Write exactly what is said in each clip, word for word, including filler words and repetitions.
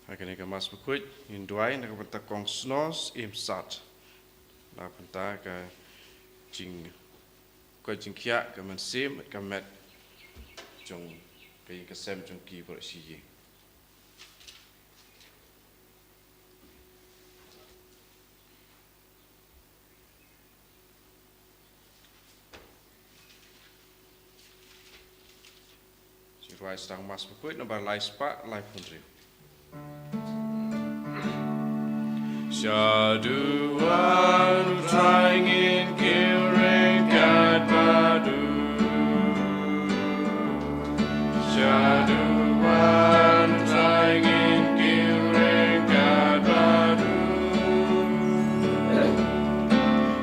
Ha kane ka Mass Bakhuid ngin duwai na ka bynta Kong Snos Im Sat, na ka bynta ka jing, ka jingkhiah ka mynsiem, ka met jong ka ïing ka sem jong ki baroh shi ïing. Shu rwai sdang Mass Bakhuid nombar lai spah laiphew hynriew. Shaduwan u Trai ngin kiew ryngkat bad u. Shaduwan u Trai ngin kiew ryngkat bad u.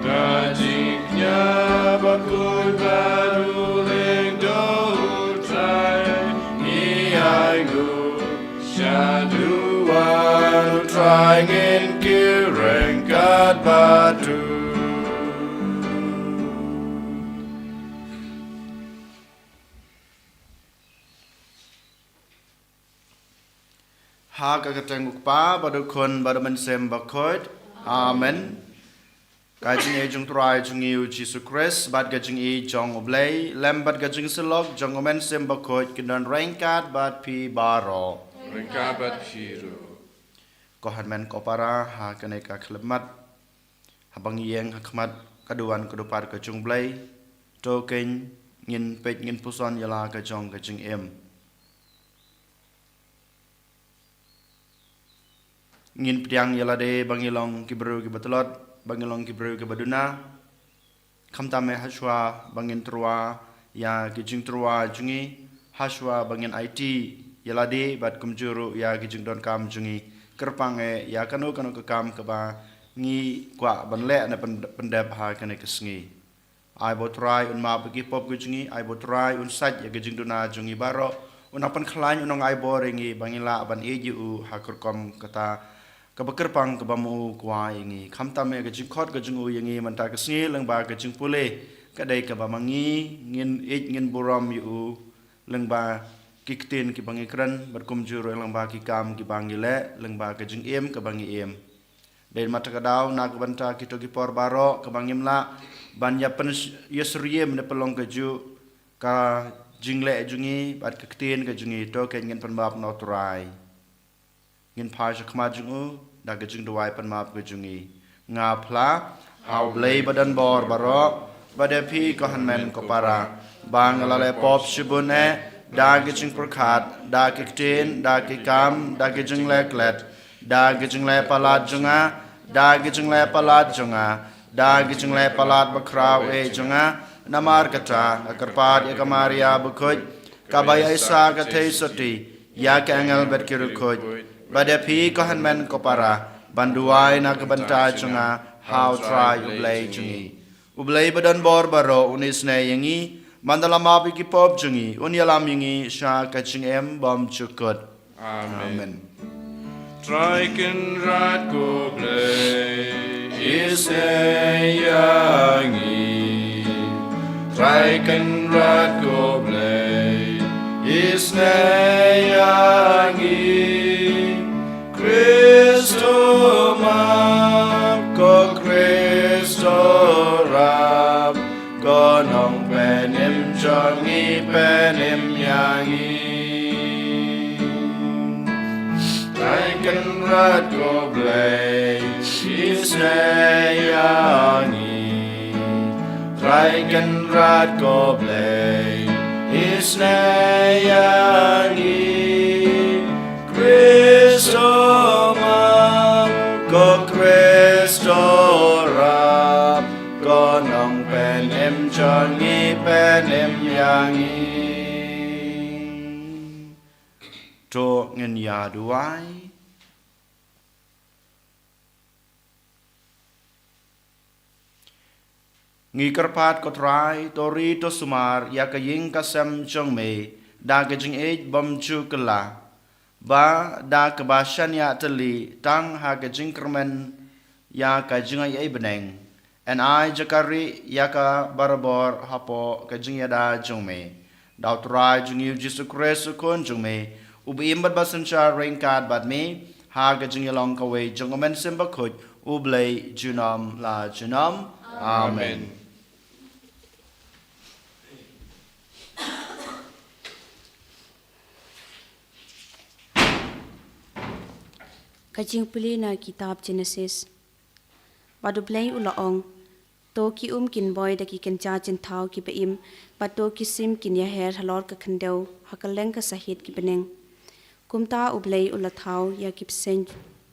Da jingkñia bakhuid bad u lyngdoh u Trai ngi ai nguh. Shaduwan u Trai ngin kiew ryngkat bad u. Ha ka kyrteng u Kpa bad u Khun bad u Mynsiem Bakhuid. Amen. Ka jingïeit jong u Trai jong ngi u Jisu Khrist bad ka jingïeit jong u Blei lem bad ka jingsyllok jong u Mynsiem Bakhuid kin don ryngkat bad phi baroh. Ryngkat bad phi ruh. Ko hynmen ko para, ha kane ka khyllipmat, haba ngi ïeng ha khmat ka duwan ka dupat ka jong u Blei, to kein ngin peit ngin puson ïa la ka jong ka jingim. Ngin pdiang ïa lade ba ngi long ki briew kiba tlot, ba ngi long ki briew kiba duna. Khamtam eh hashwa ba ngin tyrwa ïa ki jingtyrwa jong ngi, hashwa ba ngin aiti ïa lade bad kumjuh ruh ïa ki jingdonkam jong ngi, kyrpang eh ïa kano kano ka kam kaba ngi kwah ban leh ne pyn-, pyndep ha kane ka sngi. Ai ba u Trai un map ïa ki pop ki jong ngi, ai ba u Trai un sait ïa ki jingduna jong ngi baroh, un nang pynkhlaiñ, un nang ai bor ïa ngi ba ngin lah ban ïeit ïa u ha ka rukom kata kaba kyrpang kaba ma u kwah ïa ngi. Khamtam eh ka jingkhot ka jong u ïa ngi mynta ka sngi lyngba ka jingpule ka dei kaba ma ngi ngin ïeit ngin burom ïa u lyngba ki ktien kiba ngi kren bad kumjuh ruh lyngba ki kam kiba ngi leh, lyngba ka jingim kaba ngi im. Dei mynta ka daw na ka bynta kito ki por baroh kaba ngim lah ban ïa pyn-, ïa syriem ne pynlong kajuh ka jingleh jong ngi bad ka ktien ka jong ngi, to kein ngin pynmap na u Trai. Ngin phai sha khmat jong u da ka jingduwai pynmap ka jong ngi. Nga phla ha u Blei ba don bor baroh, bad ïa phi ko hynmen ko para, ba nga la leh pop shibun eh, da ka jingpyrkhat, da ka ktien, da ka kam, da ka jingleh klet, da ka jingleh palat jong nga, da ka jingleh palat jong nga, da ka jingleh palat bakhraw eh jong nga. Namar kata nga kyrpad ïa ka Maria bakhuid, kaba ïa isa ka theisotti ïa ki angel bad ki riewkhuid, bad ïa phi ko hynmen ko para, ban duwai na ka bynta jong nga ha u Trai u Blei jong ngi. U Blei ba don bor baroh un isynei ïa ngi, mynta la map ïa ki pop jong ngi, un ïalam ïa ngi sha ka jingim bymjukut. Amen. Amen. Trai Kynrad ko Blei, isynei ïa ngi. Trai Kynrad ko Blei, isynei ïa ngi. Khrist to map, ko Khrist to rap, ko Nongpynim jong ngi, pynim ïa ngi. Trai Kynrad ko Blei, isynei ïa ngi. Trai Kynrad ko Blei, isynei ïa ngi. Khrist to map, ko Khrist to rap, ko Nongpynim jong ngi, pynim ïa ngi. To ngin ïa duwai. Ngi kyrpad ko Trai, to ri to sumar ïa ka ïing ka sem jong me da ka jingïeit bymjukut, ba da kaba shaniah tylli tang ha ka jingkyrmen ïa ka jingaiei bneng, yn ai jaka rieh ïa ka barabor hapoh ka jingïada jong me. Da u Trai jong ngi u Jisu Khrist u Khun jong me, Uba im bad ba synshar ryngkat bad me, ha ka jingïalong kawei jong U Mynsiem Bakhuid, U Blei junom la junom. Amen. Ka jingpule na kitab Genesis. Bad U Blei u la ong, to ki um kin boi da ki kynja jingthaw kiba im, bad to ki sim kin ïaher halor ka khyndew, ha kylleng ka sahit ki bneng. Kumta U Blei u la thaw ïa ki bseiñ,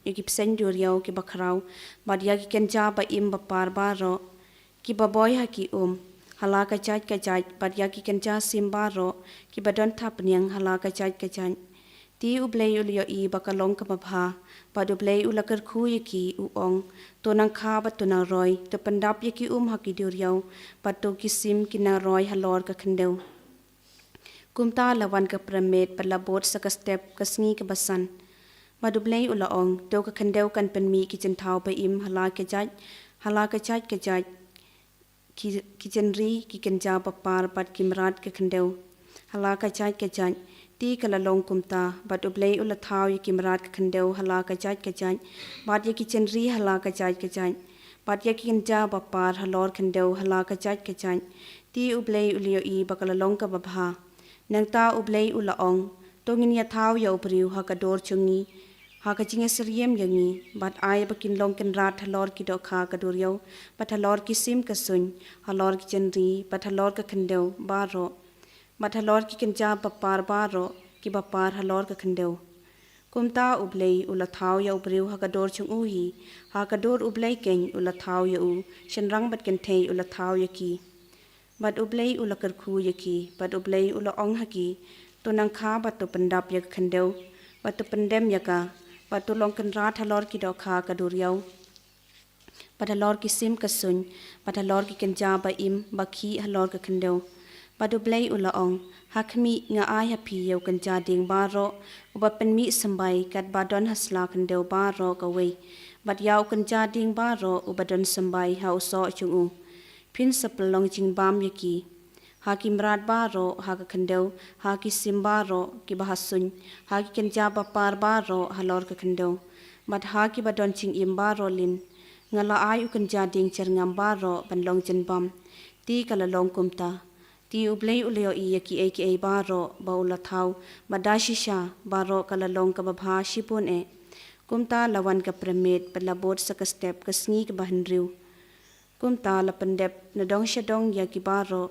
ïa ki bseiñ duriaw kiba khraw, bad ïa ki kynja ba im bapar baroh, kiba boi ha ki um, ha la ka jait ka jait, bad ïa ki kynja sim baroh, kiba don thapniang ha la ka jait ka jait. Te U Blei u la ïohi ba ka long kaba bha, bad U Blei u la kyrkhu ïa ki, u ong, to nang kha bad to nang roi, to pyndap ïa ki um ha ki duriaw, bad to ki sim kin nang roi halor ka khyndew. Kumta la wan ka premmiet bad la bud sa ka step ka sngi kaba san. Bad U Blei u la ong, to ka khyndew kan pynmih ki jingthaw ba im ha la ka jait, ha la ka jait ka jait, ki, ki jingri, ki kynja bapar bad ki mrad ka khyndew ha la ka jait ka jait. Te ka la long kumta, bad U Blei u la thaw ïa ki mrad ka khyndew ha la ka jait ka jait, bad ïa ki jingri ha la ka jait ka jait, bad ïa ki kynja bapar halor khyndew ha la ka jait ka jait. Te U Blei u la ïohi ba ka la long kaba bha. Nangta U Blei u la ong, to ngin ïathaw ïa u briew ha ka dur jong ngi, ha ka jingïasyriem ïa ngi, bad ai ba kin long kynrad halor ki dohkha ka duriaw, bad halor ki sim ka suiñ, halor ki jingri, bad halor ka khyndew baroh, bad halor ki kynja bapar baroh, kiba par halor ka khyndew. Kumta U Blei u la thaw ïa u briew ha ka dur jong u hi, ha ka dur U Blei keiñ u la thaw ïa u, shynrang bad kynthei u la thaw ïa ki. Bad U Blei u la kyrkhu ïa ki, bad U Blei u la ong ha ki, to nang kha bad to pyndap ïa ka khyndew, bad to pyndem ïa ka, bad to long kynrad halor ki dohkha ka duriaw, bad halor ki sim ka suiñ, bad halor ki kynja ba im ba khih halor ka khyndew. Bad U Blei u la ong, ha khmih, nga ai ha phi ïa u kynja dieng baroh uba pynmih symbai katba don ha sla khyndew baroh kawei, bad ïa u kynja dieng baroh uba don symbai ha u soh jong u. Phin sa pynlong jingbam ïa ki. Ha ki mrad baroh ha ka khyndew, ha ki sim baroh kiba ha suiñ, ha ki kynja bapar baroh halor ka khyndew, bad ha kiba don jingim baroh lin, nga la ai u kynja dieng jyrngam baroh ban long jingbam. Te ka la long kumta. Te U Blei u la ïohi ïa kiei kiei baroh ba u la thaw, bad da shisha baroh ka la long kaba bha shibun eh. Kumta la wan ka premmiet bad la bud sa ka step ka sngi kaba hynriew. Kumta la pyndep na dong sha dong ïa ki baroh.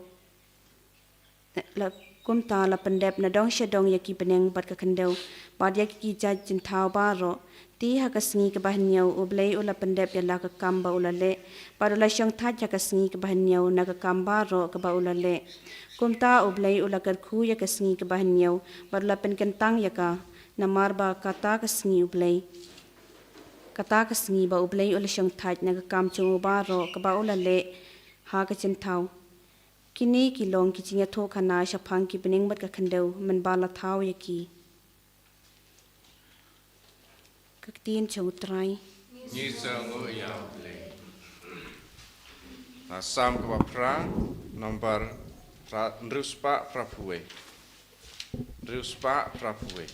La, kumta la pyndep na dong sha dong ïa ki bneng bad ka khyndew, bad ïa ki jait jingthaw baroh. Te ha ka sngi kaba hynñiew U Blei u la pyndep ïa la ka kam ba u la leh, bad u la shongthait ha ka sngi kaba hynñiew na ka kam baroh kaba u la leh. Kumta U Blei u la kyrkhu ïa ka sngi kaba hynñiew, bad u la pynkyntang ïa ka, namar ba kata ka sngi U Blei, kata ka sngi ba U Blei u la shongthait na ka kam jong u baroh kaba u la leh ha ka jingthaw. Kine ki long ki jingïathuhkhana shaphang ki bneng bad ka khyndew mynba la thaw ïa ki. Ka ktien jong U Trai. Ngi sngewnguh ïa U Blei. Na Salm kaba phra, nombar phra, hynriew spah phra phew wei. Hynriew spah phra phew wei.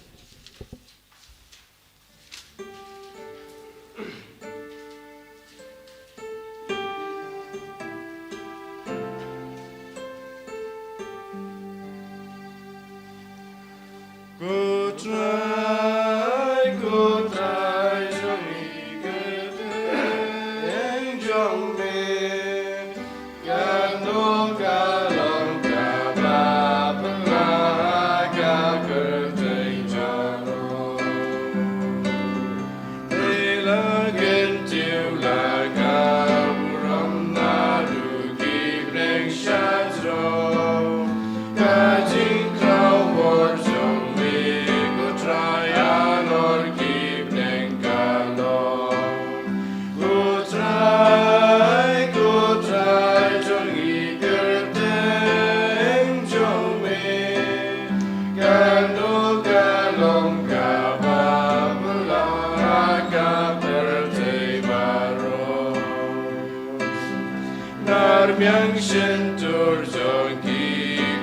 Ko Trai, ko Trai, jong ngi kyrteng jong me. Kano ka long kaba pynlait ka kyrteng jong u. Te la kyntiew la ka burom naduh ki bneng sha jrong. Ka jingkhraw bor jong me ko Trai halor ki bneng ka long. Ko Trai, ko Trai, jong ngi kyrteng jong me. Kano ka long kaba pynlait ka pyrthei baroh. Nar miang shyntur jong ki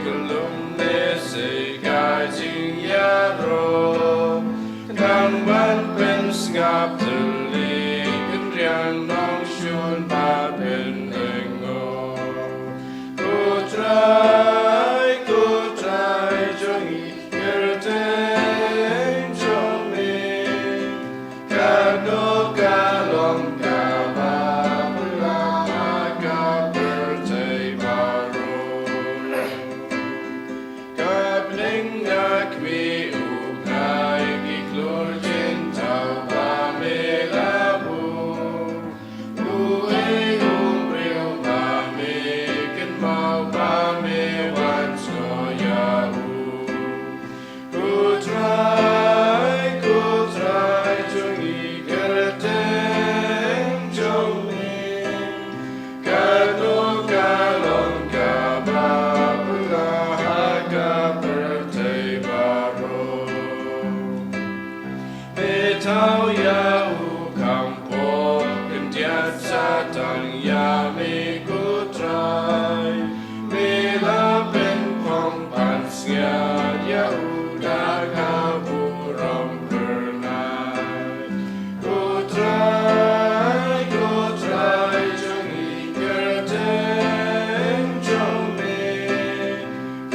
khyllung, lehse ka jingïaroh. Kan pynsngap tylli, kan riang nongshun ba pynneh. Ko Trai, ko Trai jong ngi, kyrteng jong me, katno ka long kaba phylla ha ka pyrthei baroh. Ka bneng na khmih, u bnai ki khlur jingthaw ba me la buh. Uei u briew ba me kynmaw, ba me wan sngewthuh ïa u? Ko Trai, ko Trai jong ngi, kyrteng jong me, katno ka long kaba phylla ha ka pyrthei baroh. Me thaw ïa u kham pop khyndiat, sa tang ïa me ko Trai. Me la pynphong pansngiat ïa u da ka burom kyrnai. Ko Trai, ko Trai jong ngi, kyrteng jong me,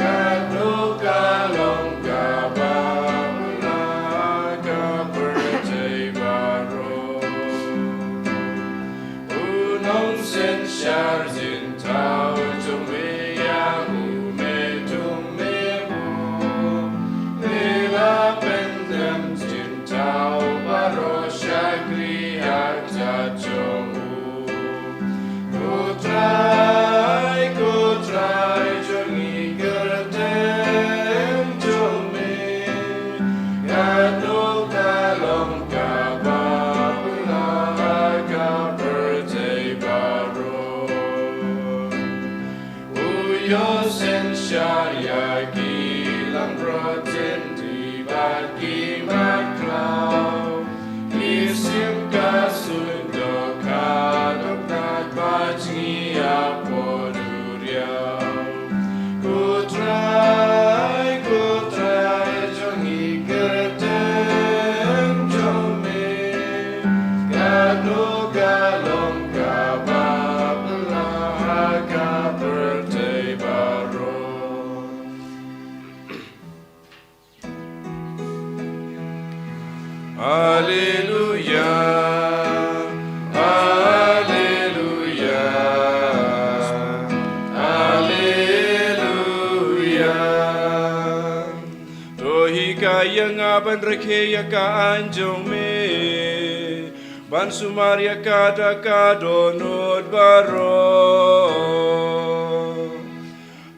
katno ka long kaba phylla ha ka pyrthei baroh. U nongsynshar jingthaw jong me, ïa u me tung me buh. Me la pyndem jingthaw baroh shakri ha kjat jong u. Ko Trai, ko Trai jong ngi, kyrteng jong me, katno ka long kaba phylla ha ka pyrthei baroh. U ïoh synshar ïa ki langbrot jyndi bad ki mat khlaw. Ki sim ka suiñ dohkha dohknat bad jngi hapoh duriaw. Ko Trai, ko Trai jong ngi, kyrteng jong me, katno ka long kaba phylla ha ka pyrthei baroh. Alleluia, alleluia, alleluia. To hikai ïa nga ban rakhe ïa ka aiñ jong me, ban sumar ïa ka da ka dohnud baroh.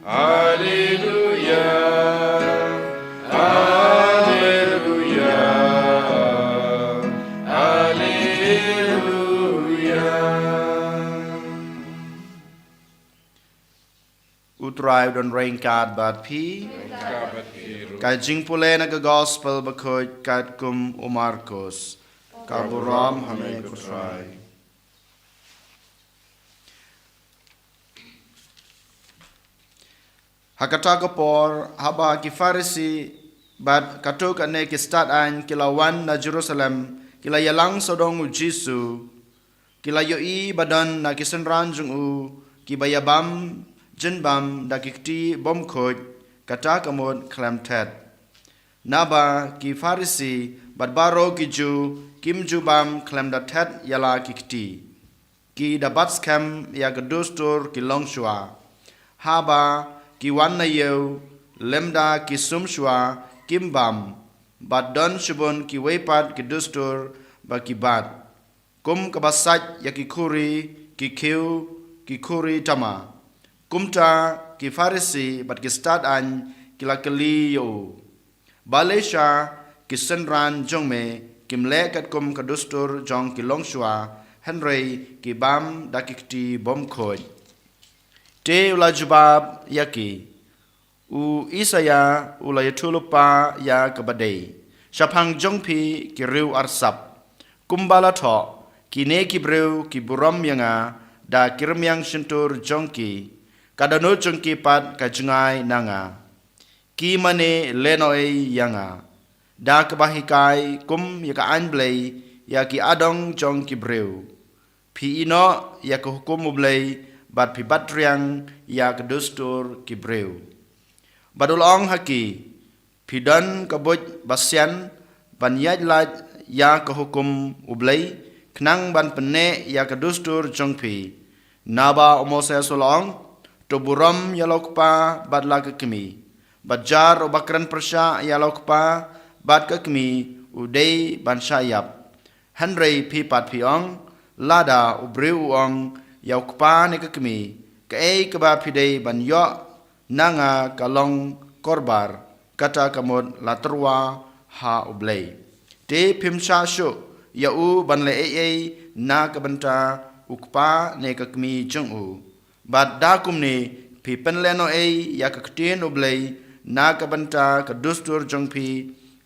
Alleluia, alleluia, alleluia. U Trai u don ryngkat bad phi. Ka jingpule na ka Gospel bakhuid katkum u Markos. Ka burom ha me ko Trai. Ha kata ka por, haba ki Pharisi bad katto katne ki stad aiñ ki la wan na Jerusalem, ki la ïalang sawdong u Jisu, ki la ïohi ba don na ki synran jong u kiba ïabam jingbam da ki kti bymkhuid, kata ka mut khlem thet. Naba ki Pharisi bad baroh ki Jiw kim ju bam khlem da thet ïa la ki kti. Ki da bat skhem ïa ka dustur ki longshuwa. Haba ki wan na ïew, lymda ki sumshuwa, kim bam. Bad don shibun kiwei pat ki dustur ba ki bat, kum kaba sait ïa ki khuri, ki khiew, ki khuri tama. Kumta ki Pharisi bad ki stad aiñ ki la kylli ïa u, balei sha ki synran jong me kim leh katkum ka dustur jong ki longshuwa, hynrei ki bam da ki kti bymkhuid? Te u la jubab ïa ki, u Isaïah u la ïathuhlypa ïa kaba dei: Shaphang jong phi ki riew arsap, kumba la thoh, kine ki briew ki burom ïa nga da ki rmiang shyntur jong ki, ka dohnud jong ki pat ka jngai na nga. Ki mane lehnohei ïa nga. da kaba hikai kum ïa ka aiñ Blei ïa ki adong jong ki briew. Phi ïehnoh ïa ka hukum U Blei bad phi bat riang ïa ka dustur ki briew. Bad u la ong ha ki, phi don ka buit ba sian ban ïaid lait ïa ka hukum U Blei, khnang ban pynneh ïa ka dustur jong phi. Naba u Moses u la ong, to burom ïa la u kpa bad la ka kmie, bad jar uba kren pyrshah ïa la u kpa bad ka kmie u dei ban shah ïap. Hynrei phi pat phi ong, lada u briew u ong ïa u kpa ne ka kmie, kaei kaba phi dei ban ïoh na nga ka long korbar, kata ka mut la tyrwa ha U Blei. Te phim shah shuh ïa u ban leh ei ei na ka bynta u kpa ne ka kmie jong u. Bad da kumne phi pynlehnohei ïa ka ktien U Blei na ka bynta ka dustur jong phi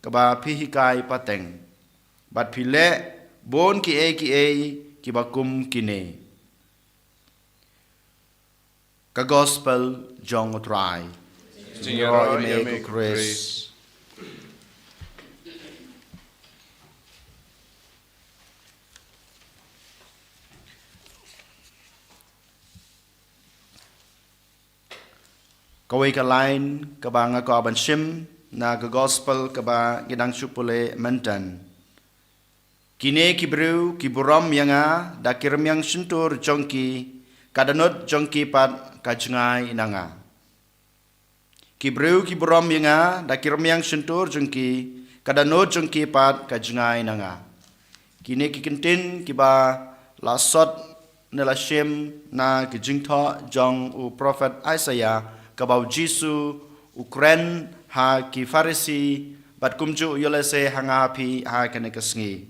kaba phi hikai pateng. Bad phi leh bun kiei kiei kiba kum kine. Ka Gospel jong U Trai. Jingïaroh ïa me ko Khrist. Kawei ka lain kaba nga kwah ban shim na ka Gospel kaba ngi dang shu pule mynta. Kine ki briew ki burom ïa nga da ki rmiang shyntur jong ki, ka dohnud jong ki pat ka jngai na nga. Ki briew ki burom ïa nga da ki rmiang shyntur jong ki, ka dohnud jong ki pat ka jngai na nga. Kine ki kyntien kiba la sot ne la shim na ki jingthoh jong u prophet Isaiah, kaba u Jisu u kren ha ki Pharisi, bad kumjuh ïoh lehse ha nga ha phi ha kane ka sngi.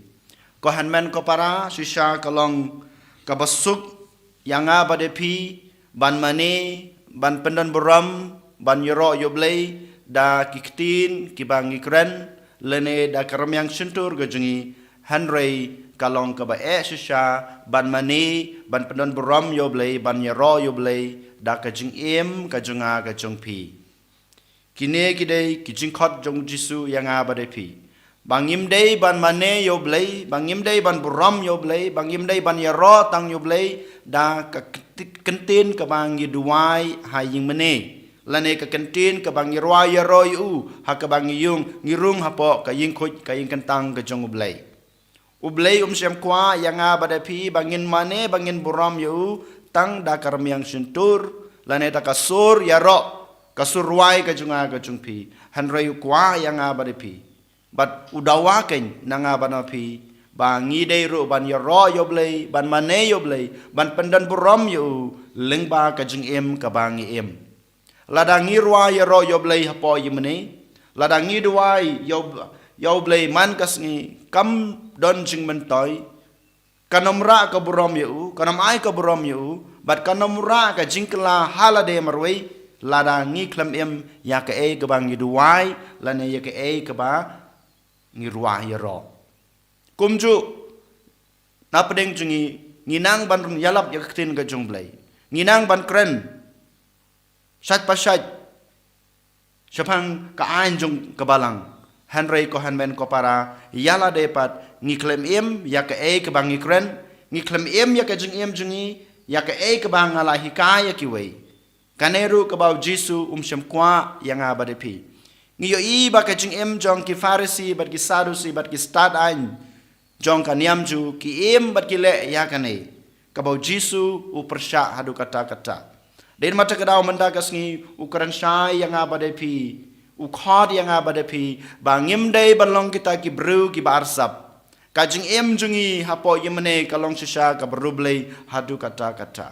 Ko hynmen ko para, shisha ka long kaba suk ïa nga bad ïa phi ban mane, ban pyndon burom, ban ïaroh ïa U Blei da ki ktien kiba ngi kren, lane da ka rmiang shyntur ka jong ngi. Hynrei ka long kaba eh shisha ban mane, ban pyndon burom ïa U Blei, ban ïaroh ïa U Blei da ka jingim ka jong nga ka jong phi. Kine ki dei ki jingkhot jong u Jisu ïa nga bad ïa phi. Ba ngim dei ban mane ïa U Blei, ba ngim dei ban burom ïa U Blei, ba ngim dei ban ïaroh tang ïa U Blei da ka kti-, kyntien kaba ngi duwai ha ïingmane, lane ka kyntien kaba ngi rwai ïaroh ïa u ha kaba ngi ïung, ngi rung hapoh ka ïingkhuid ka ïingkyntang ka jong U Blei. U Blei um shym kwah ïa nga bad ïa phi ba ngin mane, ba ngin burom ïa u tang da ka rmiang shyntur, lane da ka sur ïaroh, ka sur rwai ka jong nga ka jong phi. Hynrei u kwah ïa nga bad ïa phi, bad u dawa keiñ na nga bad na phi, ba ngi dei ruh ban ïaroh ïa U Blei, ban mane ïa U Blei, ban pyndon burom ïa u lyngba ka jingim kaba ngi im. Lada ngi rwai ïaroh ïa U Blei hapoh ïingmane, lada ngi duwai ïa U-, ïa U Blei man ka sngi, kam don jingmyntoi, kan ym rah ka burom ïa u, kan ym ai ka burom ïa u, bad kan ym rah ka jingkylla ha lade marwei, lada ngi khlem im ïa kaei kaba ngi duwai, lane ïa kaei kaba ngi rwai ïaroh. Kumjuh, na pdeng jong ngi, ngi nang ban ïalap ïa ka ktien ka jong U Blei. Ngi nang ban kren shait pa shait shaphang ka aiñ jong ka Balang. Hynrei ko hynmen ko para, ïa lade pat ngi khlem im ïa kaei kaba ngi kren, ngi khlem im ïa ka jingim jong ngi ïa kaei kaba nga la hikai ïa kiwei. Kane ruh kaba u Jisu um shym kwah ïa nga bad ïa phi. Ngi ïohi ba ka jingim jong ki Pharisi bad ki Sadusi bad ki stad aiñ jong ka niam Jiw ki im bad ki leh ïa kane, kaba u Jisu u pyrshah haduh katta katta. Dei ma kata ka daw mynta ka sngi u kren shai ïa nga bad ïa phi, u khot ïa nga bad ïa phi, ba ngim dei ban long kita ki briew kiba arsap. Ka jingim jong ngi hapoh ïingmane ka long shisha kaba riewblei haduh katta katta.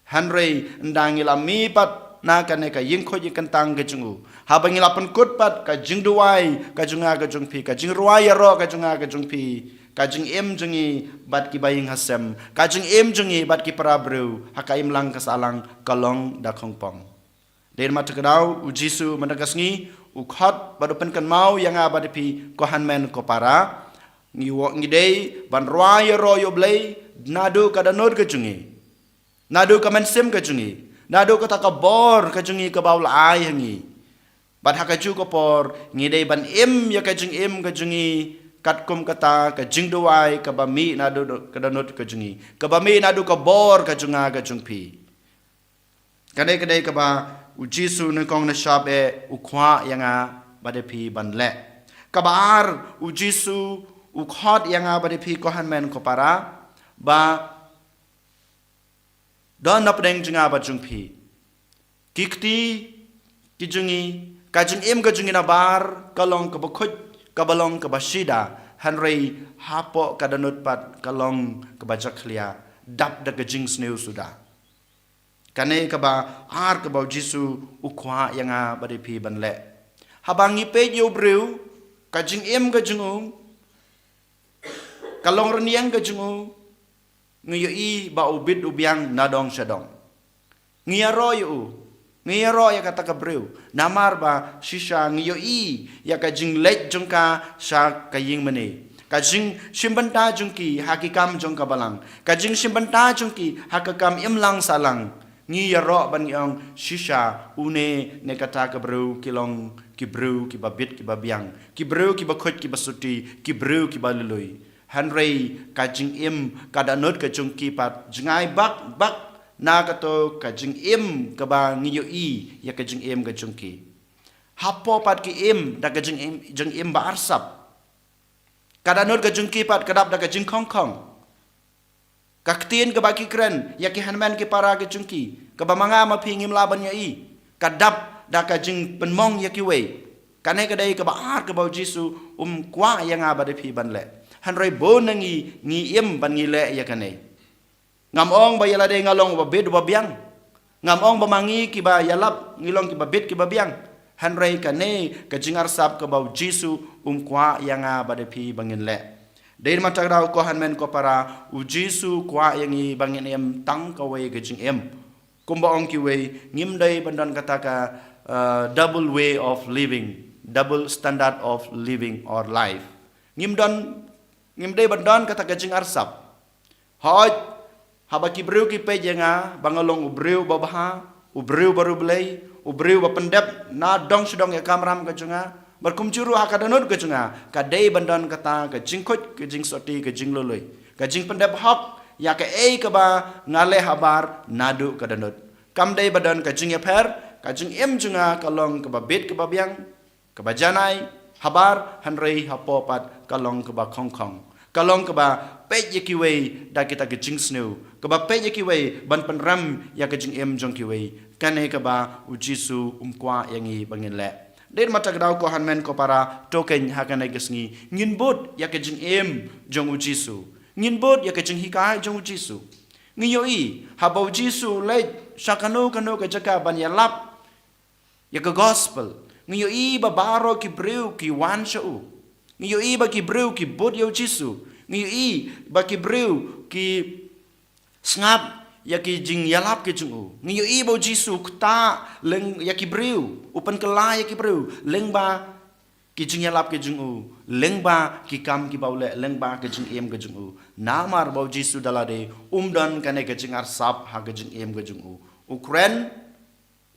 Hynrei ynda ngi la mih pat na kane ka ïingkhuid ïingkyntang ka jong u, haba ngi la pynkut pat ka jingduwai ka jong nga ka jong phi, ka jingrwai ïaroh ka jong nga ka jong phi, ka jingim jong ngi bad kiba ïeng ha sem, ka jingim jong ngi bad ki para briew ha ka imlang ka sahlang ka long da khongpong. Dei ma kata ka daw u Jisu mynta ka sngi u khot bad u pynkynmaw ïa nga bad ïa phi, ko hynmen ko para, ngi wa-, ngi dei ban rwai ïaroh ïa U Blei naduh ka dohnud ka jong ngi, naduh ka mynsiem ka jong ngi, naduh kata ka bor ka jong ngi kaba u la ai ha ngi. Bad ha kajuh ka por, ngi dei ban im ïa ka jingim ka jong ngi, katkum kata ka jingduwai kaba mih naduh ka dohnud ka jong ngi, kaba mih naduh ka bor ka jong nga ka jong phi. Kane ka dei kaba u Jisu nyngkong nyngshap eh u kwah ïa nga bad ïa phi ban leh. Kaba ar, u Jisu u khot ïa nga bad ïa phi ko hynmen ko para, ba don napdeng jong nga bad jong phi. Ki kti ki jong ngi, ka jingim ka jong ngi nabar ka long kaba khuid, kaba long kaba shida, hynrei hapoh ka dohnud pat ka long kaba jakhlia, dap da ka jingsniew suda. Kane kaba ar kaba u Jisu u kwah ïa nga bad ïa phi ban leh. Haba ngi peit ïa u briew, ka jingim ka jong u ka long rynïeng ka jong u, ngi ïohi ba u bit u biang nadong shadong. Ngi ïaroh ïa u, ngi ïaroh ïa kata ka briew, namar ba shisha ngi ïohi ïa ka jingleit jong ka sha ka ïing mane, ka jingshim bynta jong ki ha ki kam jong ka balang, ka jingshim bynta jong ki ha ka kam imlang sahlang. Ngi ïaroh ban ngi ong shisha une ne kata ka briew ki long ki briew kiba bit kiba biang, ki briew kiba khuid kiba suti, ki briew kiba lui lui. Hynrei ka jingim ka dohnud ka jong ki pat jngai bak bak na kato ka jingim kaba ngi ïohi ïa ka jingim ka jong ki. Hapoh pat ki im da ka jingim, jingim ba arsap. Ka dohnud ka jong ki pat ka dap da ka jingkhongkhong. Ka ktien kaba ki kren ïa ki hynmen ki para ki jong ki, kaba ma nga ma phi ngim lah ban ïohi, ka dap da ka jingpynmong ïa kiwei. Kane ka dei kaba ar kaba u Jisu um kwah ïa nga bad ïa phi ban leh. Hynrei bun na ngi ngi im ban ngi leh ïa kane. Ngam ong ba ïa lade nga long uba bit uba biang. Ngam ong ba ma ngi kiba ïalap ngi long kiba bit kiba biang. Hynrei kane ka jingarsap kaba u Jisu um kwah ïa nga bad ïa phi ba ngin leh. Dei namar kata ka daw ko hynmen ko para, u Jisu u kwah ïa ngi ba ngin im tang kawei ka jingim. Kumba ong kiwei, ngim dei ban don kata ka, uh, double way of living, double standard of living or life. Ngim don, ngim dei ban don kata ka jingarsap. Hooid, haba ki briew ki peit ïa nga ba nga long u briew ba bha, u briew ba riewblei, u briew ba pyndep nadong shadong ïa ka kamram ka jong nga, bad kumjuh ruh ha ka dohnud ka jong nga ka dei ban don kata ka jingkhuid, ka jingsoti, ka jinglui lui, ka jingpyndep hok ïa kaei kaba nga leh habar naduh ka dohnud. Kam dei ba don ka jingïapher, ka jingim jong nga ka long kaba bit kaba biang, kaba janai habar, hynrei hapoh pat ka long kaba khongkhong, ka long kaba peit ïa kiwei da kita ki jingsniew, kaba peit ïa kiwei ban pynrem ïa ka jingim jong kiwei. Kane kaba u Jisu um kwah ïa ngi ba ngin leh. Dei namar kata ka daw ko hynmen ko para, to keiñ ha kane ka sngi ngin bud ïa ka jingim jong u Jisu, ngin bud ïa ka jinghikai jong u Jisu. Ngi ïohi haba u Jisu u leit sha kano kano ka jaka ban ïalap ïa ka gospel, ngi ïohi ba baroh ki briew ki wan sha u. Ngi ïohi ba ki briew ki bud ïa u Jisu. Ngi ïohi ba ki briew ki sngap ïa ki jingïalap ki jong u. Ngi ïohi ba u Jisu u ktah lyng ïa ki briew, u pynkylla ïa ki briew lyngba ki jingïalap ki jong u, lyngba ki kam kiba u leh, lyngba ka jingim ka jong u. Namar ba u Jisu da lade um don kane ka jingarsap ha ka jingim ka jong u. U kren,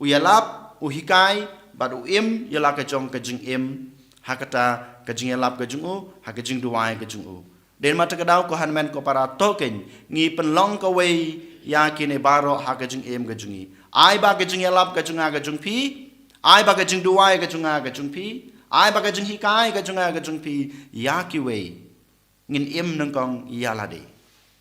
u ïalap, u hikai, bad u im ïa la ka jong ka jingim ha kata ka jingïalap ka jong u, ha ka jingduwai ka jong u. Dei namar kata ka daw ko hynmen ko para, to keiñ ngi pynlong kawei ïa kine baroh ha ka jingim ka jong ngi. Ai ba ka jingïalap ka jong nga ka jong phi, ai ba ka jingduwai ka jong nga ka jong phi, ai ba ka jinghikai ka jong nga ka jong phi ïa kiwei. Ngin im nyngkong ïa lade.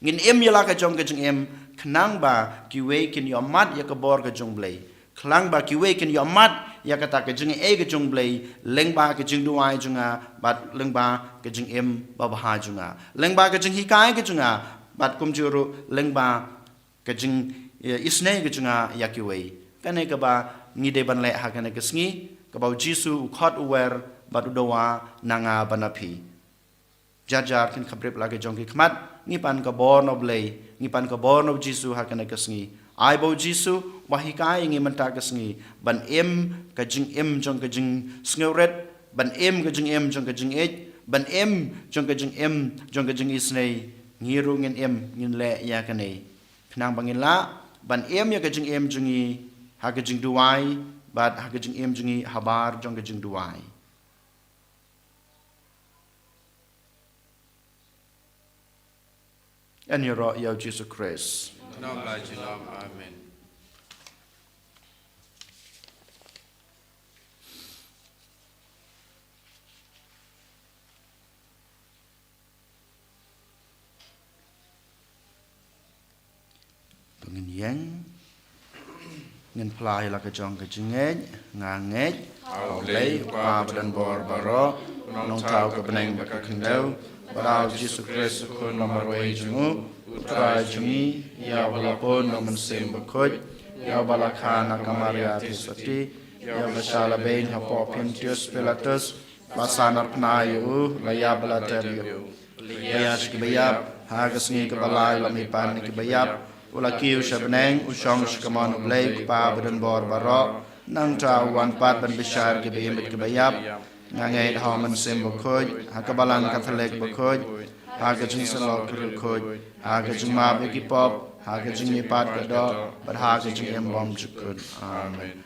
Ngin im ïa la ka jong ka jingim, khnang ba kiwei kin ïohmad ïa ka bor ka jong u Blei. Khnang ba kiwei kin ïohmad ïa kata ka jingaiei ka jong u Blei, lyngba ka jingduwai jong nga, bad lyngba ka jingim babha jong nga, lyngba ka jinghikai ka jong nga, bad kumjuh ruh lyngba ka jing, eh, isynei ka jong nga ïa kiwei. Kane kaba ngi dei ban leh ha kane ka sngi, kaba u Jisu u khot u wer bad u dawa na nga bad na phi. Jar jar kin khaphrip la ka jong ki khmat, ngi pan ka bor na u Blei, ngi pan ka bor na u Jisu ha kane ka sngi. Ai ba u Jisu u hikai ïa ngi mynta ka sngi ban im ka jingim jong ka jingsngewrit, ban im ka jingim jong ka jingïeit, ban im jong ka jingim jong ka jingisynei. Ngi ruh ngin im, ngin leh ïa kane. Khnang ba ngin lah ban im ïa ka jingim jong ngi ha ka jingduwai, bad ha ka jingim jong ngi habar jong ka jingduwai. Yn ïaroh ïa u Jisu Khrist. Amen. Ba ngin ïeng, ngin phla ïa la ka jong ka jingngeit. Nga ngeit ha U Blei U Kpa badonbor baroh, U Nongthaw ka bneng bad ka khyndew, bad ha U Jisu Khrist U Khun ba marwei jong u, U Trai jong ngi, ïa uba la pun na U Mynsiem Bakhuid, ïa uba la kha na ka Maria Theisotti, ïa uba la shah la beiñ hapoh Pontius Pilatus, ba san arpna ïa u, la ïap bad la tep ïa u, la ïaid sha kiba ïap, ha ka sngi kaba lai u la mihpat na kiba ïap, u la kiew sha bneng, u shong sha kamon U Blei U Kpa badonbor baroh. Nangta u wan pat ban bishar ïa kiba im bad kiba ïap. Nga ngeit ha U Mynsiem Bakhuid, ha ka Balang Katholik bakhuid, ha ka jingïasyllok riewkhuid, ha ka jingmap ïa ki pop, ha ka jingmihpat ka doh, bad ha ka jingim bymjukut. Amen.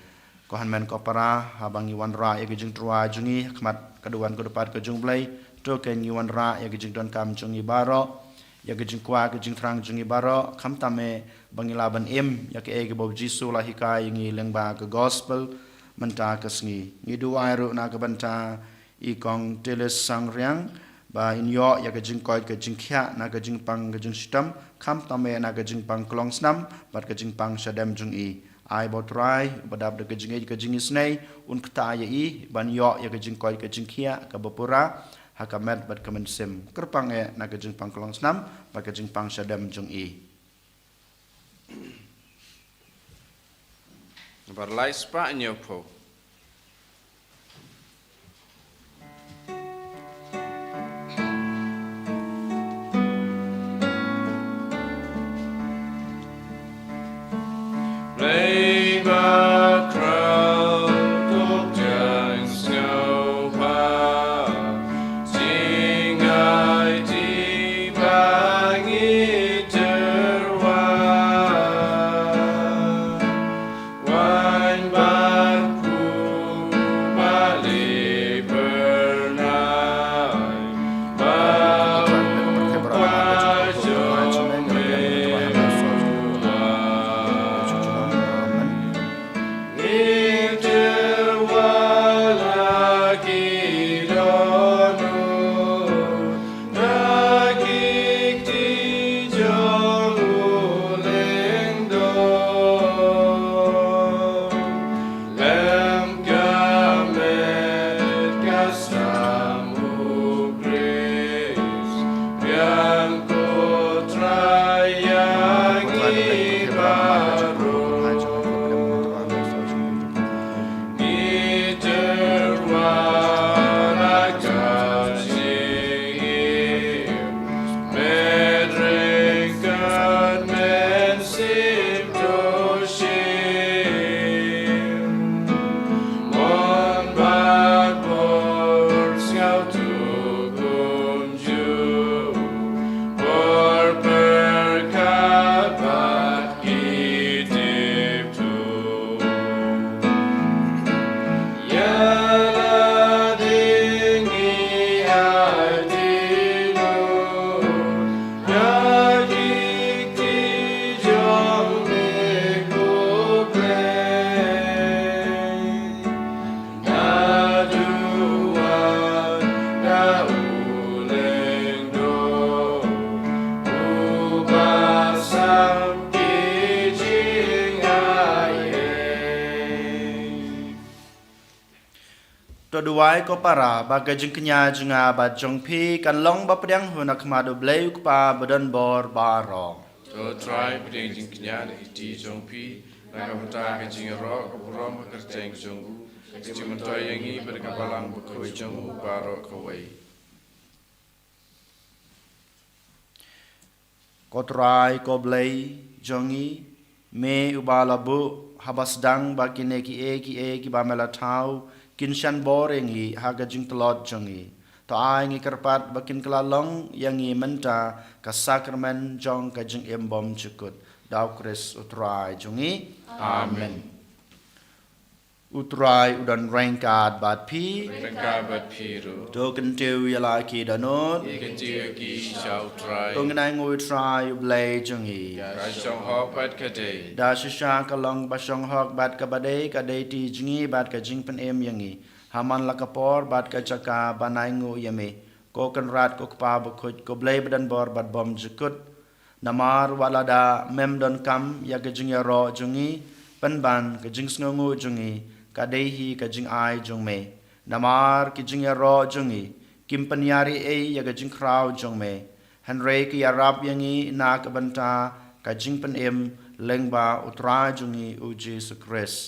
Ko hynmen ko para, haba ngi wanrah ïa ka jingtyrwa jong ngi ha khmat ka duwan ka dupat ka jong U Blei, to kein ngi wanrah ïa ka jingdonkam jong ngi baroh, ïa ka jingkwah ka jingthrang jong ngi baroh, khamtam eh ba ngi lah ban im ïa kaei kaba U Jisu u la hikai ïa ngi lyngba ka gospel mynta ka sngi. Ngi duwai ruh na ka bynta i Kong Tilis Sangriang, ba in ïoh ïa ka jingkoit ka jingkhiah na ka jingpang ka jingshitom, khamtam eh na ka jingpang klongsnam bad ka jingpang shadem jong i. Ai ba U Trai uba dap da ka jingïeit ka jingisynei un ktah ïa i ban ïoh ïa ka jingkoit ka jingkhiah kaba pura ha ka met bad ka mynsiem, kyrpang eh na ka jingpang klongsnam bad ka jingpang shadem jong i. Bar lai spah hynñiewphew. Blei ba khraw, to pdiang sngewbha, jingaiti ba ngi tyrwa. Wan bad pule ba leh byrnai, ba u ba jong me. Ngi tyrwa la ki dohnud, na ki kti jong u lyngdoh. Lem ka met ka sam U Khrist, biang ko Trai ïa ngi baroh. Ngi tyrwa la ka jingim, met ryngkat mynsiem to shim. Mon bad bor sngewthuh kumjuh, bor pyrkhat bad ki tip Ïa lade ngi aiti lut na ki kti jong me ko Blei. Naduh wat da u lyngdoh uba sam ki jingaiei. To duwai ko para ba ka jingkñia jong nga bad jong phi kan long ba pdiang hun ha khmat U Blei U Kpa badonbor baroh. To Trai, pdiang jingkñia na ki kti jong phi na ka bynta ka jingïaroh ka burom ha ka kyrteng jong u, ka jingmyntoi ïa ngi bad ka Balang Bakhuid jong u baroh kawei. Ko Trai, ko Blei jong ngi, me uba la buh haba sdang ba kine kiei kiei kiba me la thaw kin shan bor ïa ngi ha ka jingtlot jong ngi. To ai ngi kyrpad ba kin kylla long ïa ngi mynta ka sakramen jong ka jingim bymjukut. Da U Khrist U Trai jong ngi. Amen. Amen. U Trai u don ryngkat bad phi. Ryngkat bad phi ruh. To kyntiew ïa la ki dohnud. Ngi kyntiew ïa ki sha U Trai. To ngin ainguh ïa U Trai U Blei jong ngi. Ka shong hok bad ka dei. Da shisha ka long ba shong hok bad kaba dei, ka dei ti jong ngi bad ka jingpynim ïa ngi. Ha man la ka por bad ka jaka ban ainguh ïa me, ko Kynrad, ko Kpa bakhuid, ko Blei badonbor bad bymjukut. Namar wat lada mem donkam ïa ka jingïaroh jong ngi, pynban ka jingsngewnguh jong ngi ka dei hi ka jingai jong me. Namar ki jingïaroh jong ngi kim pynïar ei ei ïa ka jingkhraw jong me, hynrei ki ïarap ïa ngi na ka bynta ka jingpynim lyngba U Trai jong ngi U Jisu Khrist.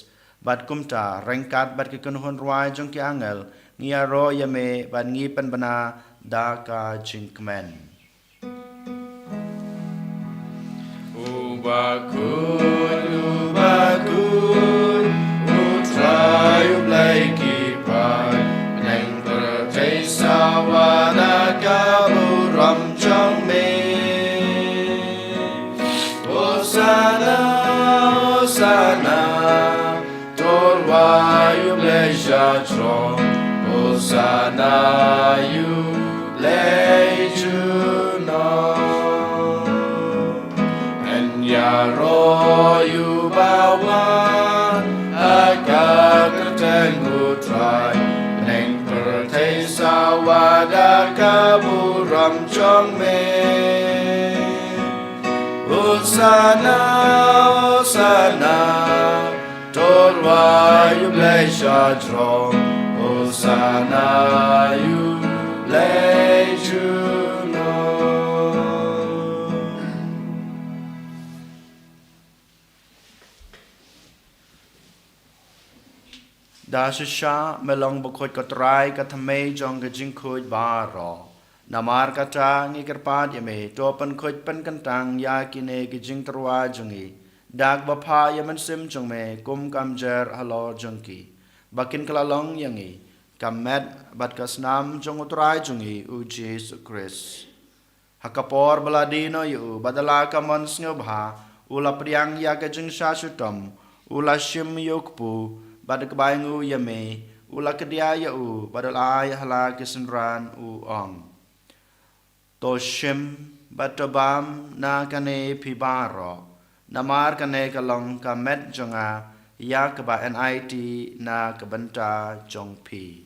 Bad kumta, ryngkat bad ki kynhun rwai jong ki angel, ngi ïaroh ïa me bad ngi pynbna da ka jingkmen. U bakhuid, u bakhuid, U Trai U Blei ki paid, bneng pyrthei sawa da ka burom jong me. Hosana, Hosana, to rwai ïa U Blei sha jrong. Hosana ïa U Blei junom. Yn ïaroh ïa uba wan ha ka kyrteng U Trai, bneng pyrthei sawa da ka burom jong me. Hosana, Hosana, to rwai ïa U Blei sha jrong. Hosana ïa U Blei junom. Da shisha me long bakhuid, ko Trai, ka thymmei jong ka jingkhuid baroh. Namar kata ngi kyrpad ïa me, to pynkhuid pynkyntang ïa kine ki jingtyrwa jong ngi da kaba phah ïa u Mynsiem jong me kum ka mjer halor jong ki, ba kin kylla long ïa ngi ka met bad ka snam jong U Trai jong ngi U Jisu Khrist. Ha ka por ba la die noh ïa u, bad da la ka mon sngewbha, u la pdiang ïa ka jingshah shitom, u la shim ïa u kpu, bad da kaba ainguh ïa me, u la kdiah ïa u, bad u la ai ha la ki synran, u ong: To shim bad to bam na kane phi baroh, namar kane ka long ka met jong nga, ïa kaba yn aiti na ka bynta jong phi.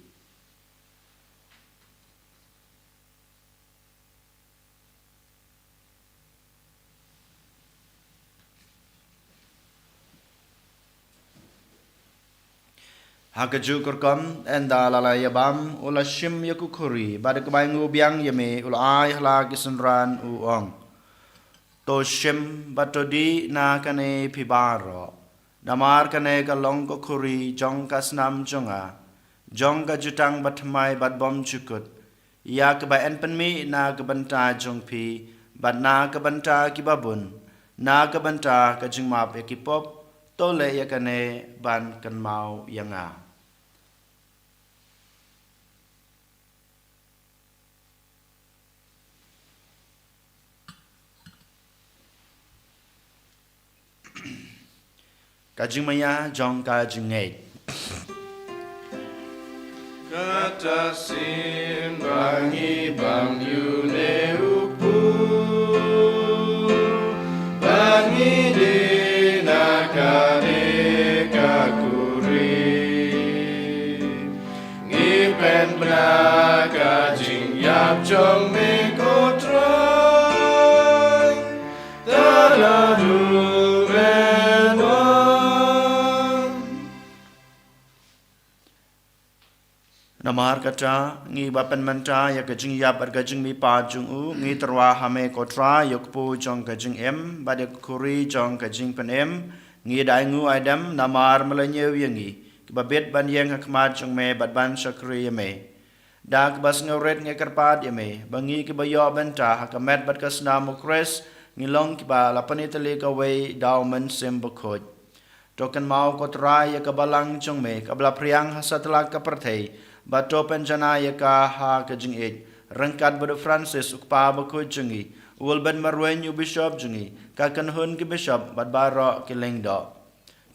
Ha kajuh ka rukom, ynda la la ïa bam, u la shim ïa ka khuri, bad da kaba ainguh biang ïa me, u la ai ha la ki synran, u ong: To shim bad to dih na kane phi baroh, namar kane ka long ka khuri jong ka snam jong nga, jong ka jutang bathymmai bad bymjukut, ïa kaba yn pynmih na ka bynta jong phi, bad na ka bynta kiba bun, na ka bynta ka jingmap ïa ki pop. To leh ïa kane ban kynmaw ïa nga. Ka jingmaïa jong ka jingngeit. Kata sien ba ngi bam ïa une u kpu, ba ngi dih na kane ka khuri. Ngi pynbna ka jingïap jong me ko Trai, da la dang me wan. Namar kata, ngi ba pynmynta ïa ka jingïap bad ka jingmihpat jong u, ngi tyrwa ha me ko Trai, ïa u kpu jong ka jingim, bad ïa ka khuri jong ka jingpynim, ngi da ainguh aidem, namar me la ñiew ïa ngi kiba bit ban ïeng ha khmat jong me bad ban shakri ïa me. Da kaba sngewrit ngi kyrpad ïa me, ba ngi kiba ïoh bynta ha ka met bad ka snam u Khrist, ngi long kiba la pynitylli kawei da u Mynsiem Bakhuid. To kynmaw ko Trai ïa ka balang jong me, kaba la phriang ha satlak ka pyrthei, bad to pynjanai ïa ka ha ka jingïeit, ryngkat bad u Francis u Kpa Bakhuid jong ngi, u Wilbert Marwein u Bishop jong ngi, ka kynhun ki bishop, bad baroh ki lyngdoh.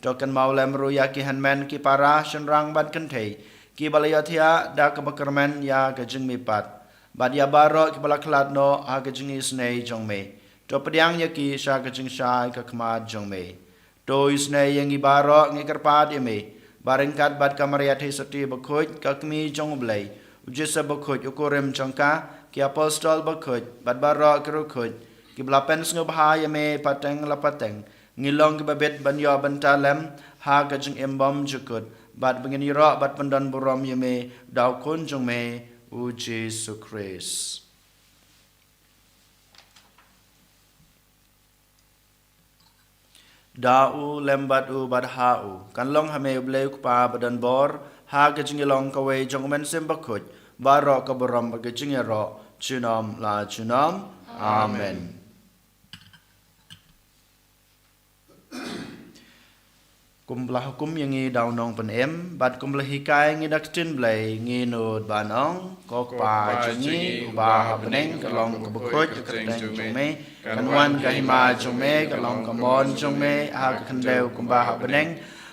To kynmaw lem ruh ïa ki hynmen ki para shynrang bad kynthei kiba la ïohthiah da kaba kyrmen ïa ka jingmihpat, bad ïa baroh kiba la khlad noh ha ka jingisynei jong me. To pdiang ïa ki sha ka jingshai ka khmat jong me. To isynei ïa ngi baroh, ngi kyrpad ïa me, ba ryngkat bad ka Maria Theisotti bakhuid, ka kmie jong U Blei, U Joseph bakhuid u kurim jong ka, ki apostol bakhuid bad baroh ki riewkhuid kiba la pynsngewbha ïa me pateng la pateng, ngi long kiba bit ban ïoh bynta lem ha ka jingim bymjukut, bad ba ngin ïaroh bad pyndonburom ïa me da U Khun jong me, U Jisu Khrist. Da u, lem bad u, bad ha u, kan long ha me U Blei U Kpa badonbor, ha ka jingïalong kawei jong U Mynsiem Bakhuid, baroh ka burom bad ka jingïaroh junom la junom. Amen. Kumba la hukum ïa ngi da U Nongpynim, bad kumba la hikai ïa ngi da ka ktien Blei, ngin nud ban ong: Ko Kpa jong ngi uba ha bneng, ka long kaba khuid ka kyrteng jong me, kan wan ka hima jong me, ka long ka mon jong me ha ka khyndew kumba ha bneng.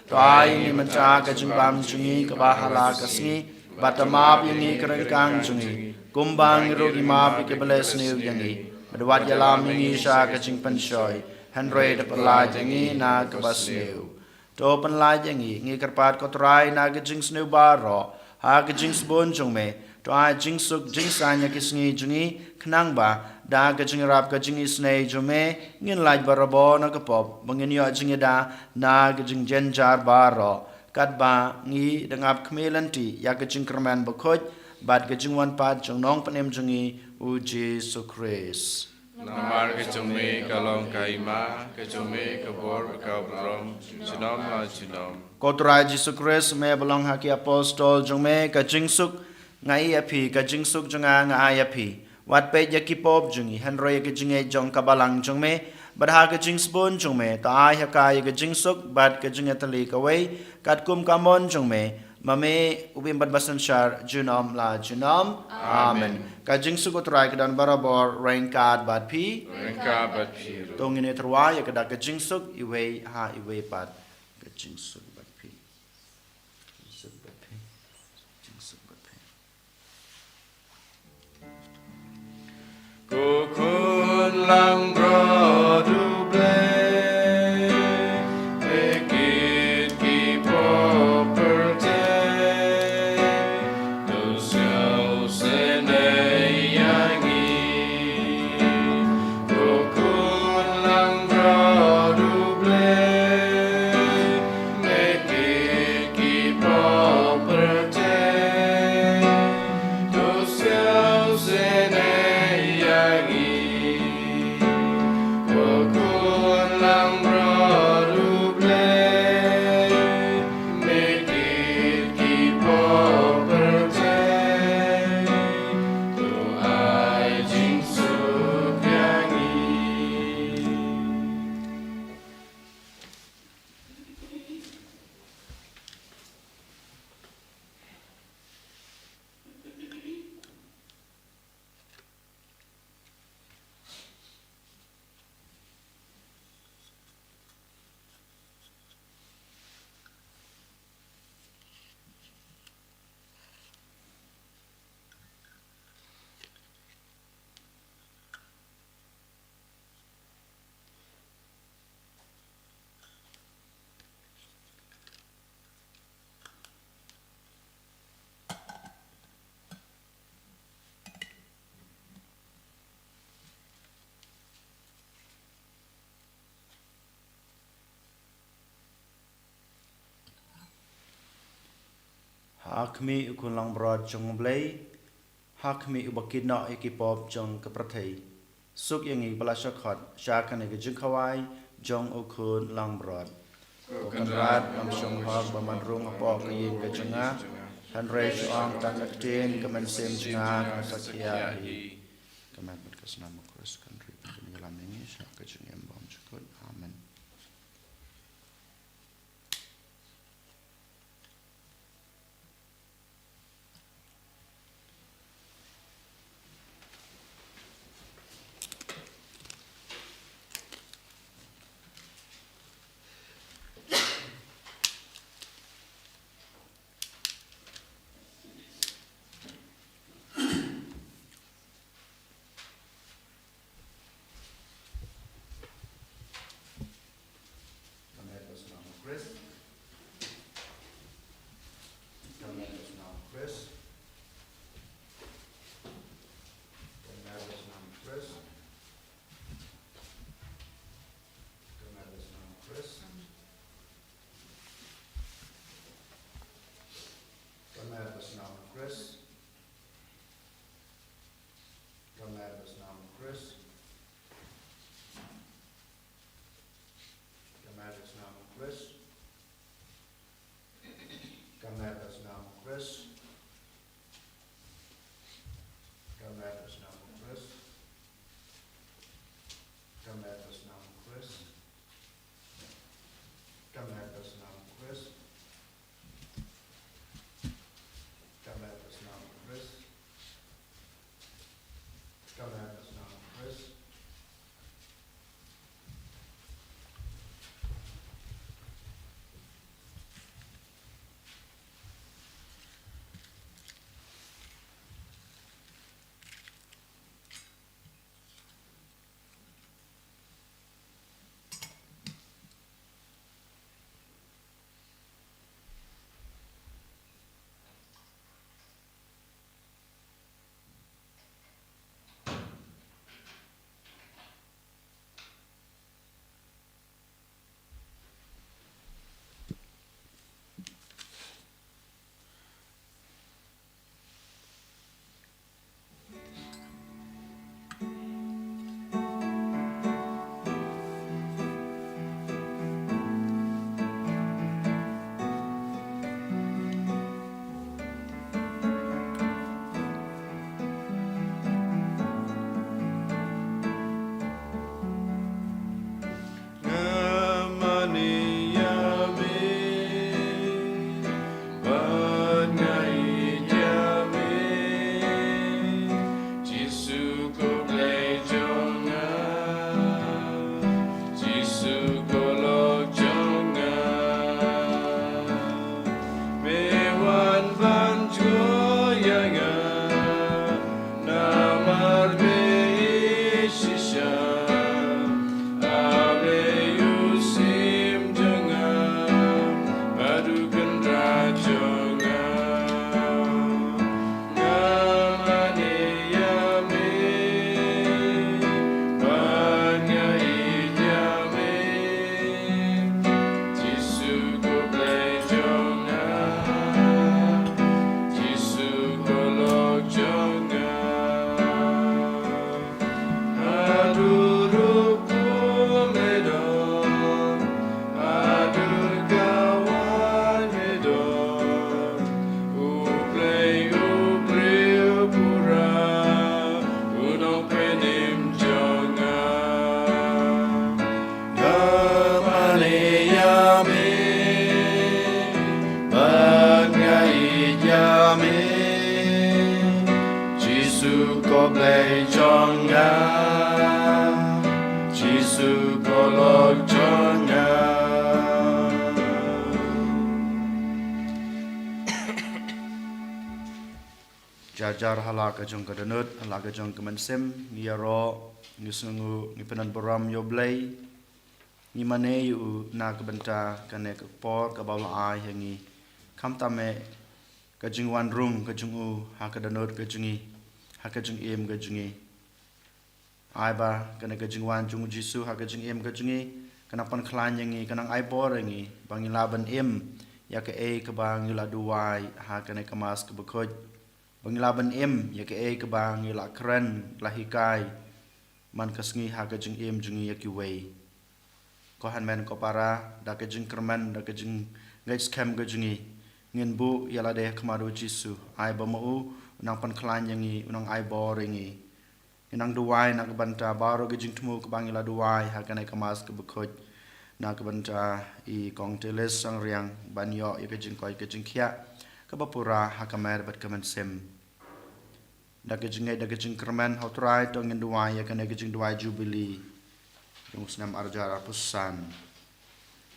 To ai ïa ngi mynta ka jingbam jong ngi kaba ha la ka sngi, bad to map ïa ngi ki ryngkang jong ngi, kumba ngi ruh ngi map ïa kiba leh sniew ïa ngi. Bad wat ïalam ïa ngi sha ka jingpynshoi, hynrei to pyllait ïa ngi na kaba sniew. To pyllait ïa ngi, ngi kyrpad ko Trai, na ka jingsniew baroh, ha ka jingsbun jong me. To ai jingsuk jingsaiñ ïa ki sngi jong ngi, khnang ba da ka jingïarap ka jingisynei jong me, ngin lait barabor na ka pop, ba ngin ïoh jingïada na ka jingjynjar baroh, katba ngi dang ap khmih lynti ïa ka jingkyrmen bakhuid bad ka jingwan pat jong U Nongpynim jong ngi, U Jisu Khrist. Namar ka jong me ka long ka hima, ka jong me ka bor bad ka burom, junom la junom. Ko Trai Jisu Khrist, me ba la ong ha ki apostol jong me: Ka jingsuk nga ai ïa phi, ka jingsuk jong nga nga ai ïa phi. Wat peit ïa ki pop jong ngi, hynrei ïa ka jingngeit jong ka Balang jong me, bad ha ka jingsbun jong me, to ai ha ka ïa ka jingsuk bad ka jingïatylli kawei, katkum ka mon jong me, ma me u bym bad ba synshar junom la junom. Amen. Amen. Ka jingsuk U Trai ka don barabor ryngkat bad phi. Ryngkat bad phi ruh. To ngin ïatyrwa ïa ka da ka jingsuk iwei ha iwei pat. Ka jingsuk bad phi. Jingsuk bad phi. Jingsuk bad phi. Ko Khun langbrot U Blei, phi kit ki pop pyrthei, to sngewsynei ïa ngi. Ko Khun langbrot U Blei, phi kit ki pop pyrthei, to sngewsynei ïa ngi. Ko Khun langbrot U Blei, phi kit ki pop pyrthei, to ai jingsuk ïa ngi. Ha khmih U Khun langbrot jong U Blei, ha khmih uba kit noh ïa ki pop jong ka pyrthei, suk ïa ngi ba la shah khot sha kane ka jingkhawai jong U Khun langbrot. Ko Kynrad, ngam shong hok ba men rung hapoh ka ïing ka jong nga, hynrei shu ong tang ka ktien, ka mynsiem jong nga kan sa khia hi. Ka met bad ka snam U Khrist kan ri bad kan ïalam ïa ngi sha ka jingim bymjukut. Amen. Blei jong nga, Jisu paralok jong nga. Jar jar ha la ka jong ka dohnud, ha la ka jong ka mynsiem, ngi ïaroh, ngi sngewnguh, ngi pyndonburom ïa U Blei. Ngi mane ïa u na ka bynta kane ka por kaba u la ai ha ngi. Khamtam eh ka jingwan rung ka jong u ha ka dohnud ka jong ngi, ha ka jingim ka jong ngi. Ai ba kane ka jingwan jong u Jisu ha ka jingim ka jong ngi ka nang pynkhlaiñ ïa ngi, ka nang ai bor ïa ngi ba ngi lah ban im ïa kaei kaba ngi la duwai ha kane ka Mass kaba khuid, ba ngi lah ban im ïa kaei kaba ngi la kren, la hikai man ka sngi ha ka jingim jong ngi ïa kiwei. Ko hynmen ko para, da ka jingkyrmen, da ka jingngeit skhem ka jong ngi, ngin buh ïa lade ha khmat u Jisu. Ai ba ma u u nang pynkhlaiñ ïa ngi, u nang ai bor ïa ngi. Ngi nang duwai na ka bynta baroh ka jingthmu kaba ngi la duwai ha kane ka Mass kaba khuid, na ka bynta i Kong Telis Sangriang ban ïoh ïa ka jingkoit ka jingkhiah kaba pura ha ka mer bad ka mynsiem. Da ka jingngeit, da ka jingkyrmen ha u Trai, to ngin duwai ïa kane ka jingduwai Jubili jong u snem ar hajar arphew san.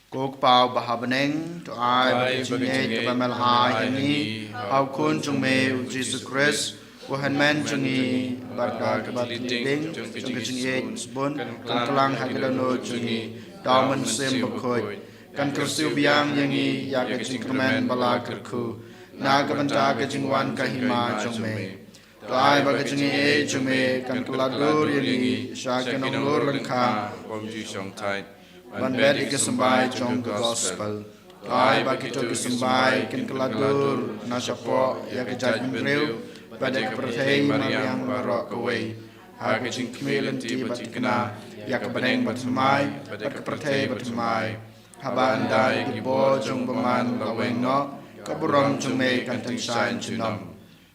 Ko Kpa uba ha bneng, to ai ba ka jingngeit kaba me la ai ha ngi ha u Khun jong me u Jisu Khrist, u Hynmen jong ngi, bad da ka batliding jong ka jingïeit sbun kan kylang ha ka dohnud jong ngi da u Mynsiem Bakhuid, kan kyrsiew biang ïa ngi ïa ka jingkyrmen ba la kyrkhu na ka bynta ka jingwan ka hima jong me. To ai ba ka jingaiei jong me kan kylla dur ïa ngi sha ki nonglur lyngkha bym ju shong thait ban bet ïa ki symbai jong ka gospel. To ai ba kito ki symbai kin kylla dur na shapoh ïa ka jaitbynriew bad ïa ka pyrthei mariang baroh kawei, ha ka jingkhmih lynti ba thikna ïa ka bneng bathymmai bad ka pyrthei bathymmai. Haba ynda ïa ki bor jong u bymman la weng noh, ka burom jong me kan tyngshaiñ junom.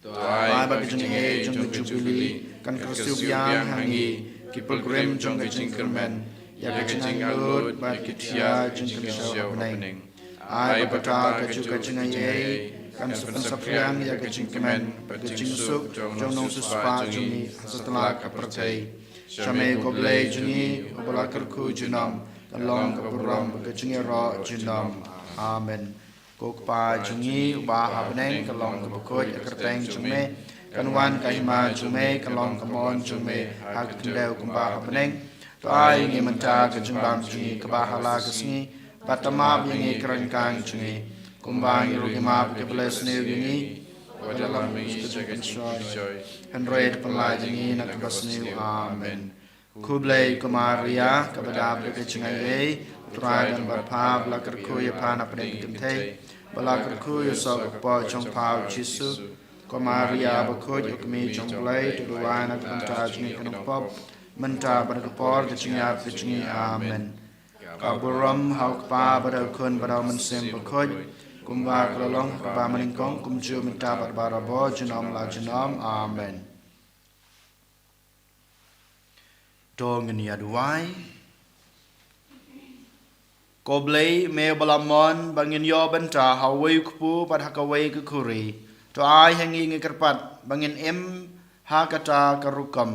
To ai ba ka jingaiei jong ka Jubili kan kyrsiew biang ha ngi ki pilgrim jong ka jingkyrmen ïa ka jingangnud bad ki thia jingkynshew ha bneng. Ai ba kata kajuh ka jingaiei kan sa pynsaphriang ïa ka jingkmen bad ka jingsuk jong u nongsiewspah jong ngi ha satlak ka pyrthei. Sha me ko Blei jong ngi uba la kyrkhu junom, kan long ka burom bad ka jingïaroh junom. Amen. Ko Kpa jong ngi uba ha bneng, kan long kaba khuid ka kyrteng jong me, kan wan ka hima jong me, kan long ka mon jong me ha ka khyndew kumba ha bneng. To ai ïa ngi mynta ka jingbam jong ngi kaba ha la ka sngi, bad to map ïa ngi ki ryngkang jong ngi, kumba ngi ruh ngi map ïa kiba la sniew ïa ngi. Wat ïalam ïa ngi sha ka jingpynshoi, hynrei to pynlait ïa ngi na kaba sniew. Amen. Khublei ko Maria, kaba dap da ka jingaiei, u Trai u don bad pha, ba la kyrkhu ïa pha na pdeng ki kynthei, ba la kyrkhu ïa u soh ka kpoh jong pha u Jisu. Ko Maria bakhuid, ko kmie jong u Blei, to duwai na ka bynta jong ngi ki nongpop, mynta bad ha ka por ka jingïap ka jong ngi. Amen. Ka burom ha u Kpa bad ha u Khun bad ha u Mynsiem Bakhuid, kumba ka la long ha kaba nyngkong, kumjuh mynta bad barabor, junom la junom. Amen. To ngin ïa duwai. Ko Blei, me uba la mon ba ngin ïoh bynta ha uwei u kpu bad ha kawei ka khuri, to ai ha ngi, ngi kyrpad ba ngin im ha kata ka rukom,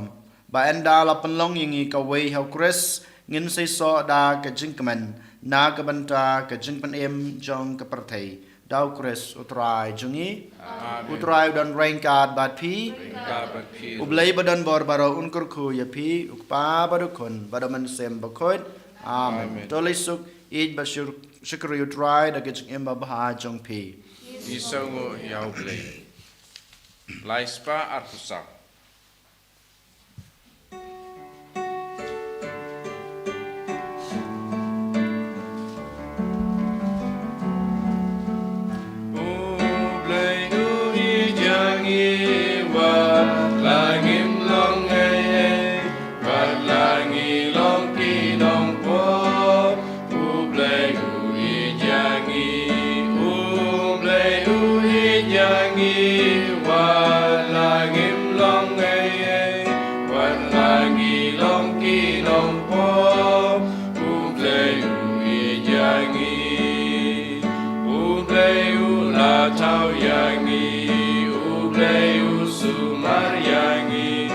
ba ynda la pynlong ïa ngi kawei ha u Khrist, ngin seisoh da ka jingkmen na ka bynta ka jingpynim jong ka pyrthei. Da u Khrist u Trai jong ngi. Amen. U Trai u don ryngkat bad phi. Ryngkat bad phi. U Blei ba don bor baroh un kyrkhu ïa phi, u Kpa bad u Khun bad u Mynsiem Bakhuid. Amen. Amen. To leit suk, ïeit bad shuk-, shukri ïa u Trai da ka jingim babha jong phi. Ngi sngewnguh ïa u Blei. Lai spah arphew saw. U Blei u ïeit ïa ngi, wat la ngim long ei ei, wat la ngi long ki nongpop. U Blei u ïeit ïa ngi, U Blei u ïeit ïa ngi, wat la ngim long ei ei, wat la ngi long ki nongpop, U Blei u ïeit ïa ngi. U Blei u la thaw ïa ngi, U Blei u sumar ïa ngi,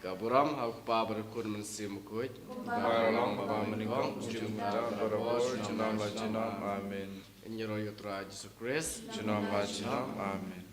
Ka burom ha u Kpa bad u Khun Mynsiem Bakhuid. Ba long ba mynnyngkong, u jingmut, barabor, junom la junom. Amen. Ngi ïaroh ïa u Trai Jisu Khrist. Junom la junom. Amen.